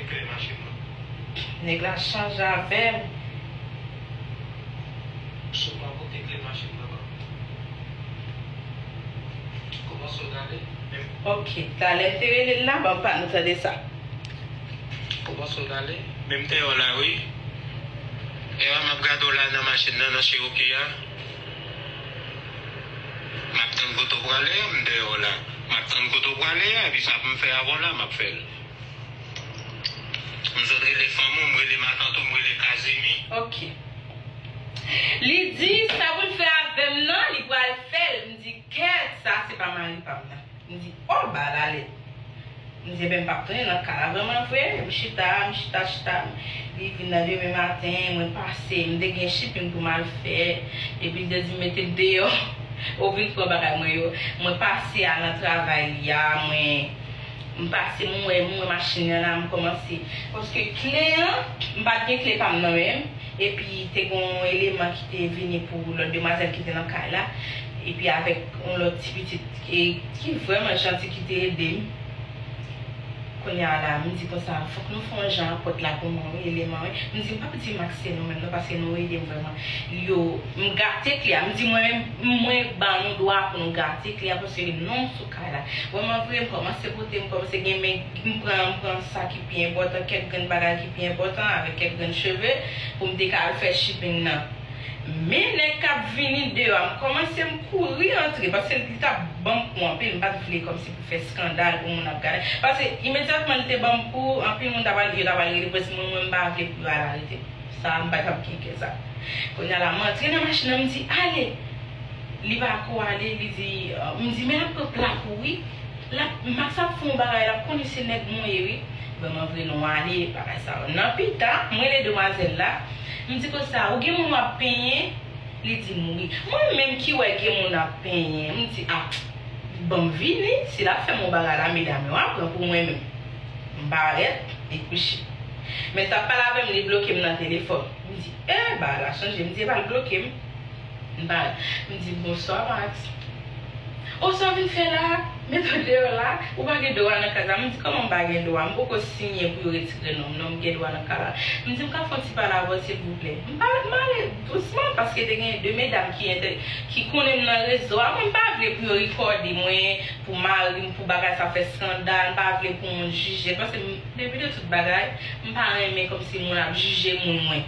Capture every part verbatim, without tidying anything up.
kle machin nan. Nèg la chanje avè m. Si w pa pote kle machin nan ban m. Kòmanse w gade. Menm Ok, talè m te rele l la, ban m pa nou tande sa. Kòmanse w gade. Menm te yo la, wi. E a m ap gade w la nan machin nan, nan Cherokee a. M ap tann kote w prale a, m dèyè w la. M ap tann kote w prale a, epi sa pou m fè avè w la, m ap fè l. M sot rele fanm ou, m rele matant ou, m rele Kazimi. Ok. Li di, sa pou l fè avè m nan, li pral fè l. M di, kèt, sa se pa mari pa m nan. M di, o, bagay la lèd. M di, ebyen, m p ap tounen nan kay la vrèman vre. M chita, m chita, chita. Li vin nan demen maten, mwen pase, m te gen shipping pou m al fè. Epi l te di m mete m deyò. Ou vin pran bagay mwen yo. Mwen pase al nan travay li a, mwen, m pase, m wè, m wè machin nan la, m kòmanse. Paske kle an, m pa t gen kle pa m nan men m. Epi te gen yon eleman ki te vini pou lòt demwazèl ki te nan kay la. Epi avèk yon lòt ti pitit e ki vrèman janti ki te ede m. Kounye a la, m di konsa, fòk nou fè yon jan ak pòt la pou mwen, wi, eleman, wi. M di, m p ap di Max se nou menm non, paske nou ede m vrèman. Yo, m gate kle a, m di mwen menm, mwen ban nou dwa pou nou gate kle a, paske non m sou kay la. Vrèman vre, m kòmanse pote, m kòmanse gen men, m pran, m pran sa ki pi enpòtan, kèk grenn bagay ki pi enpòtan, avèk kèk grenn cheve, pou m te ka al fè shipping nan. Men nèg k ap vini deyò a, m kòmanse m kouri antre, paske li t ap ban m kou anpil, m pa t vle kòmsi pou fè eskandal pou moun ap gade. Paske imedyatman li te ban m kou, anpil moun t ap al, yo t ap al rele prens mwen, mwen m pa vle pou yo al arete m. Sa, m pa t ap gen kè sa. Kounye a la, m antre nan machin nan, m di, ale! Li pa ko ale, li di, m di, men l ap pran plak ou wi. L ap, Max ap fè yon bagay, l ap konnen se nèg mwen ye wi. Vrèman vre, nou ale, bagay sa yo. Nan pita, m rele demwazèl la, m di konsa, ou gen moun w ap penyen? Li di m wi. Mwen menm ki wè gen moun ap penyen, m di, a, ban m vini, si l ap fè m yon bagay la, medam yo ap pran pou mwen menm. M parèt, li kouche. Men l t ap pale avè m, li bloke m nan telefòn. M di, e, bagay la chanje, m di, e pa l bloke m. M parèt. M di, bonswa, Max. O, sa w vin fè la? Met w deyò la, ou pa gen dwa nan kay la. M di, kòman m pa gen dwa? M poko siyen pou yo retire non m, non m gen dwa nan kay la. M di, m ka fè yon ti pale avè w, silvouplè? M parèt, m ale dousman, paske te gen de medam ki ente-, ki konnen m nan rezo a. Mwen, m pa vle pou yo rekòde mwen, pou mari m, pou bagay sa fè eskandal, m pa vle pou moun jije, paske m, depi de tout bagay, m pa renmen kòmsi moun ap jije moun mwen.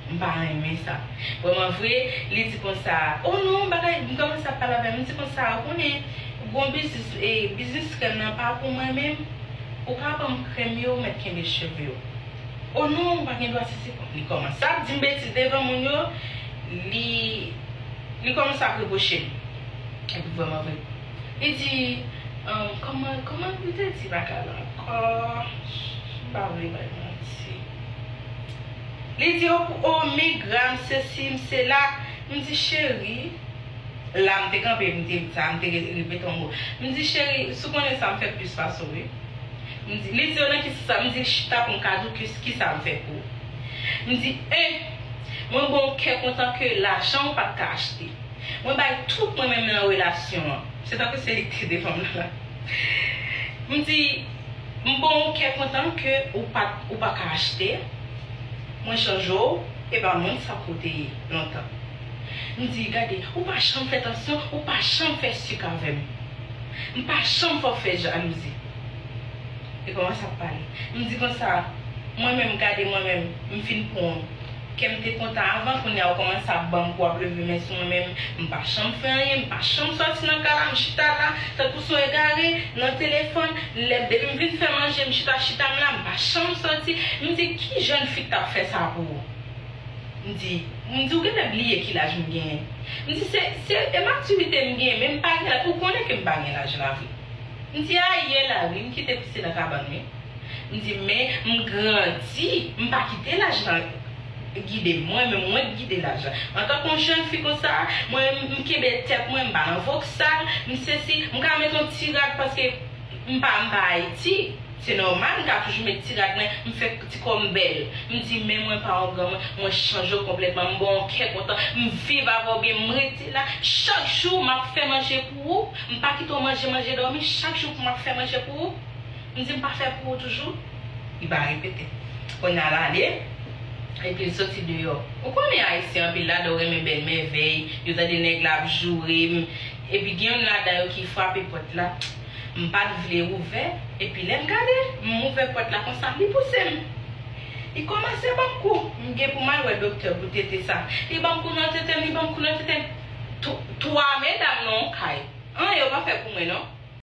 M pa renmen sa. Vrèman vre, li di konsa, o non, bagay, m kòmanse ap pale avè l, m di konsa, ou konnen, gon biznis, e, biznis krèm nan pa pou mwen menm, ou ka ban m krèm yo, m mèt kenbe cheve yo. O non, ou pa gen dwa sesi. Li kòmanse ap di m betiz devan moun yo, li, li kòmanse ap repwoche m. Epi vrèman vre. Li di, um, kòman, kòman li te di bagay la ankò? M pa vle bay manti. Li di, o, o, men gra m, sesi, m sela. M di, cheri, la m te kanpe, m te, sa, m te re-, repete yon mo. M di, cheri, si w konnen sa, m fè plis pase w, wi. M di, li di, o, nan ki sans sa? M di, chita pou m ka di w ki, ki sa m fè pou ou. M di, e, mwen bon w kè kontan ke lajan w pa t ka achte. Mwen bay tout mwen menm nan relasyon an. Se tankou se li ki te devan m nan la. M di, m bon w kè kontan ke ou pa, ou pa ka achte. Mwen chanje w, e pa moun sa kote ye lontan. M di, gade, ou pa janm fè tansyon, ou pa janm fè sik avè m. M pa janm fè w fè jalouzi. Li kòmanse ap pale. M di konsa, mwen menm, gade mwen menm, m fin pran w. Kè m te kontan avan, kounye a ou kòmanse ap ban m kou, ap leve men sou mwen, men m pa janm fè anyen, m pa janm sòti nan kay la, m chita la, tankou se yon egare, nan telefòn, lè, depi m vin fè manje, m chita, chita m la, m pa janm sòti. M di, ki jèn fi k t ap fè sa pou ou? M di, m di, ou genlè bliye ki laj m genyen. M di, se, se, e matirite m genyen, men m pa gen laj, ou konnen ke m pa gen laj la vre. M di, ayè la wi, m kite pise nan kabann wi. M di, men m grandi, m pa kite laj la gide m, mwen menm mwen k gide laj la. Antanke yon jèn fi konsa, mwen m kenbe tèt mwen, m pa nan voksal, m sesi, m ka met yon ti rad paske m pa, m pa Ayiti. Se nòmal, m ka toujou met ti rad mwen, m fè ti kò m bèl. M di, men mwen pa yon granmoun, mwen chanje w konplètman, m ba w yon kè kontan, m viv avè w byen, m rete la. Chak jou, m ap fè manje pou ou, m pa kite w manje, manje, dòmi, chak jou pou m ap fè manje pou ou. M di, m pa fè pou ou toujou? Li pa repete. Kounye a l ale, epi l soti deyò. Ou konnen Ayisyen anpil ladan yo renmen bèl mèvèy, yo tande nèg la ap joure m. Epi gen youn ladan yo ki frape pòt la. M pa t vle ouvè, epi lè m gade, m ouvè pòt la konsa, li pouse m. Li kòmanse ban m kou. M gen pou m al wè doktè pou tete sa. Li ban m kou nan tete m, li ban m kou nan tete m. Twa medam nan yon kay. Anyen yo pa fè pou mwen non.